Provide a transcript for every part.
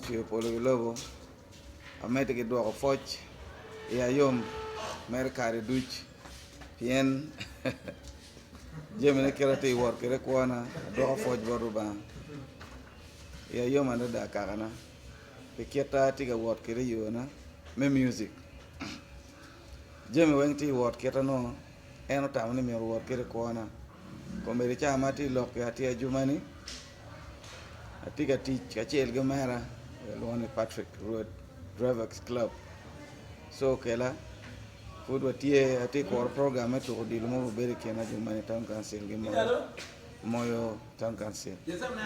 mucweyo polo ki lobo, amedde ki dwoko pwoc i ayom mere kare duc pien jamine kit atye ka wot kwede i kwona adwoko pwoc bot Lubanga iya yom adada kakana pi kit ma atye ka wot kwede i yona me music jami weng tye ka wot kit ango en otamo ni myero owot kwede i kwona kombeddi ca ma atye ka lok kwede atye ajumani Atye ka tic kacel ki omera kilwongo ni Patrick Rwot Drivex Club co okela pud watye atye ka kuro program me tuko odilo ma obibedo i kin Adjumani Town Council ki Moyo Town Council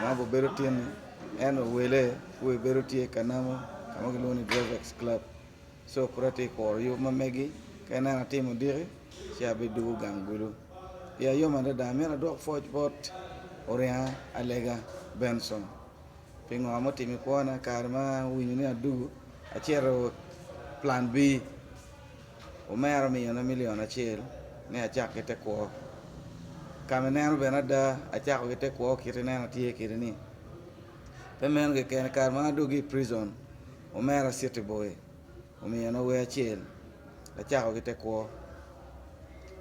ma obibedo tin-ni ento wele pud obibedo tye ka namo ka ma kilwongo ni Drivex Club. Co pud atye ka kuro yub ma megi ka ineno atimo odiki ci abidwogo gang gulu. Iya yom adada amito adwok pwoc bot Oringa Alega Benson pi ngo ma otimo i kwona i kare ma awinyo ni adugo acito plan B omera omiyona milion acel ni acak ki te kwo ka ma ineno bene ada acako ki te kwo kit ineno atye kwede ni pe meno keken i kare ma adwogo ki i prison Omera City Boy omiyona wer acel acako ki te kwo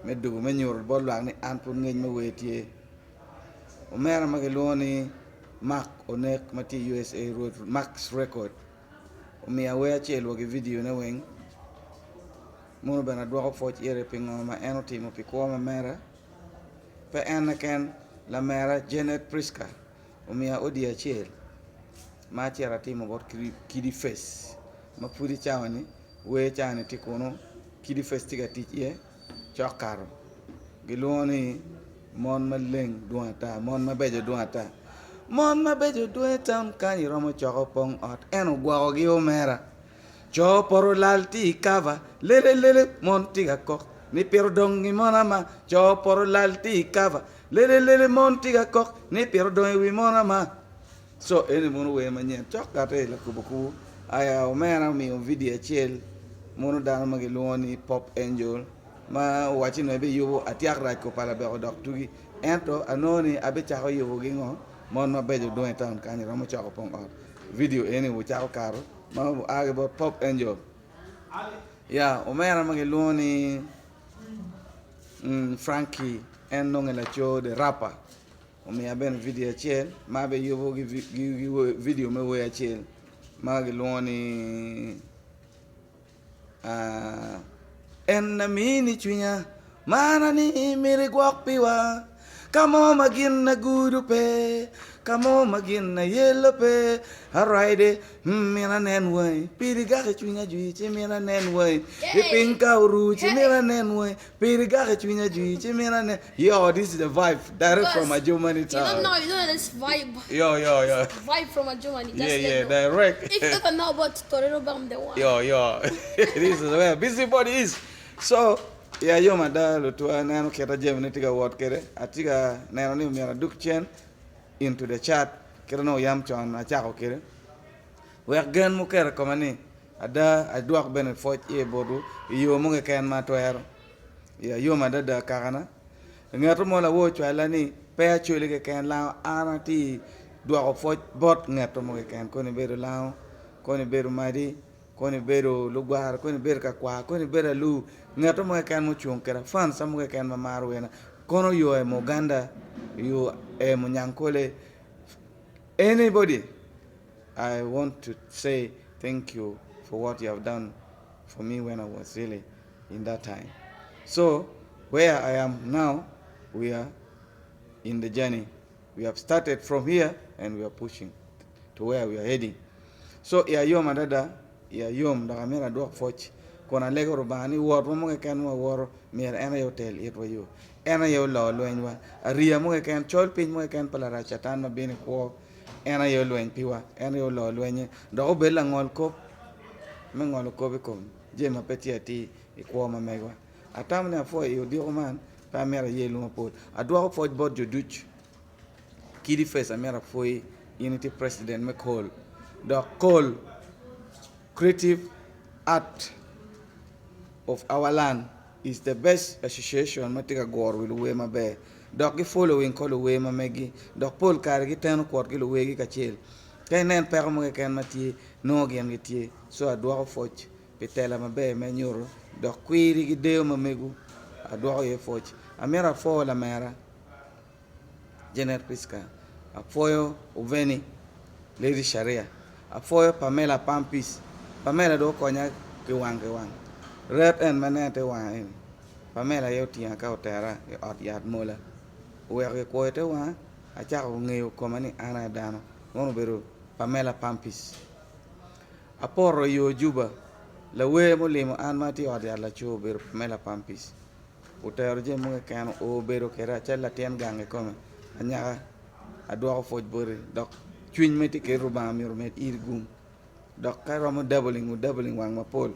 me dugo me nyuto bot lwak ni an pud ngec me wer tye. Omera ma kilwongo ni Mark Onek ma tye i USA Rwot Max Record omiya wer acel wa ki vidio ne weng mono bene adwoko pwoc ire pi ngo ma en otimo pi kwo ma mera pe en keken lamera Janet Prisca Omiya audio acel ma acito atimo bot Kidi Face ma pud i cawa-ni wer cawa-ni tye kunu Kidi Face tye ka tic iye cok kato gilwongo ni mon maleng dwong ata mon mabeco dwong ata mon mabeco dwong i taun kany iromo coko pong ot en ogwokogi omera co poto lal tye i kava lele lele mon tye ka kok ni pito dong i mon ama co poto lal tye i kava Lele lele mon tye ka kok ni pito dong i wi mon ama. So eni mono wer manyen cok kate i lakubo kubo. Aya omera omiyo video acel mono dano ma gilwongo ni Pop Angel ma owacci nongo ebiyubo atyak rac ko pa labeko dok tugi ento anongo ni abicako yubo gi ngo mon mabeco dwong i town kany romo coko pong ot. Video eni wucako kato ma oa ki bot Pop Angel. Ya omera ma gilwongo ni Frankie en nonge laco the rapper omiya bene vidio acel ma abiyubo ki vidio me wer acel ma kilwongo ni En amini cwinya marra ni myero igwok piwa ka mo ma gin agudo pe ka mo ma gin ayelo pe alright Mito anen wangi piri gak i cwinya jwi ci mito anen wangi i piny ka oru ci mito anen wangi piri gak i cwinya jwi ci mito anen yo this is the vibe direct from Adjumani You don't town know, you don't know this vibe. yo yo yo Vibe from Adjumani. Just yeah let yeah know. direct If you ever know about Torero Bang, I'm the one. yo yo this is where busybody is so ya yom ada lutwa aneno kita jamine tye ka wot kwede atye ka neno ni myero adug cen into the chat kit onongo yam con acako kwede wek gen muketo i koma ni ada adwok bene pwoc iye botwu i yo mo keken ma atwero. Iya yom adada kakana. Ngeto mo lawor ocwala ni pe acwali keken lango an atye dwoko pwoc bot ngeto mo keken koni ibedo lango koni ibedo madi koni ibedo lugwara koni ibedo kakwar koni ibedo alur ngeto mo keken mucung kede fanca mo keken ma maro werna kono yo emo Uganda yo emo Nyankole anybody I want to say thank you for what you have done for me when I was really in that time so where I am now we are in the journey we have started from here and we are pushing to where we are heading so iya yom adada iya yom dok amito adwok pwoc kun alego Rubanga ni wotwa mo keken ma wawoto myero en aye otel itwa yo en aye olo lwenywa ariya mo keken col piny mo keken pa larac catan ma bino i kwo en aye olweny piwa en aye olo lwenye dok obed langol kop me ngolo kop i kom jami ma pe tye atir i kwo ma megwa atamo ni apwoyo i odiko man pe amito ayelwu mapol adwoko pwoc bot jo ducu Kidi Face amito apwoyi in itye president me col dok col creative art of our land is the best association ma tye ka guro wi luwer maber dok gi following kor luwer ma megi dok pol kare giteno kwot ki luwergi kacel ka inen peko mo keken ma tye. Nongo gin gitye. So adwoko pwoc pi tela maber ma inyuto dok kwiri ki deyo ma mego adwoko iye pwoc. Amito apwo lamera Janet Prisca, apwoyo Oveni Lady Sharia, apwoyo Pamela Pampis, Pamela dong okonya ki wang ki wang. Ret en ma ineno te wanga eni, Pamela aye otinga ka otera i ot yat mola oweko kikwoyo te wanga acako ngeyo koma ni an aye dano meno obedo Pamela Pampis. Apoto i yo Juba, lawer mulimo an ma atye i ot yat laco obedo Pamela Pampis. Otero jami mo keken obedo kwede calo latin gang kikome anyaka adwoko pwoc boti dok cwiny ma itye kwede Rubanga myero omed iri gum dok ka iromo dabuling wudabuling wang mapol.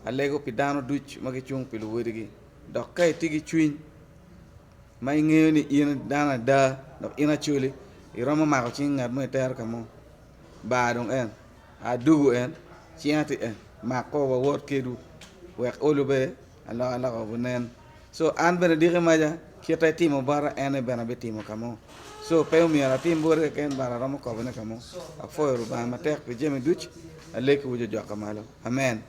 Alego pi dano ducu ma gicung pi luwodigi dok ka itye ki cwiny ma ingeyo ni in dano ada dok in acoli iromo mako cing ngat mo itero ka mo bar dong en adugu en cinga tye en mak ko wawot kedwu wek olo bene alokaloka onen so an bene diki maca kita itimo bota en aye bene abitimo ka mo so pe omyero atim boti keken but aromo kobone ka mo apwoyo Rubanga matek pi jami ducu alegi ki wic ojok ka malo amen.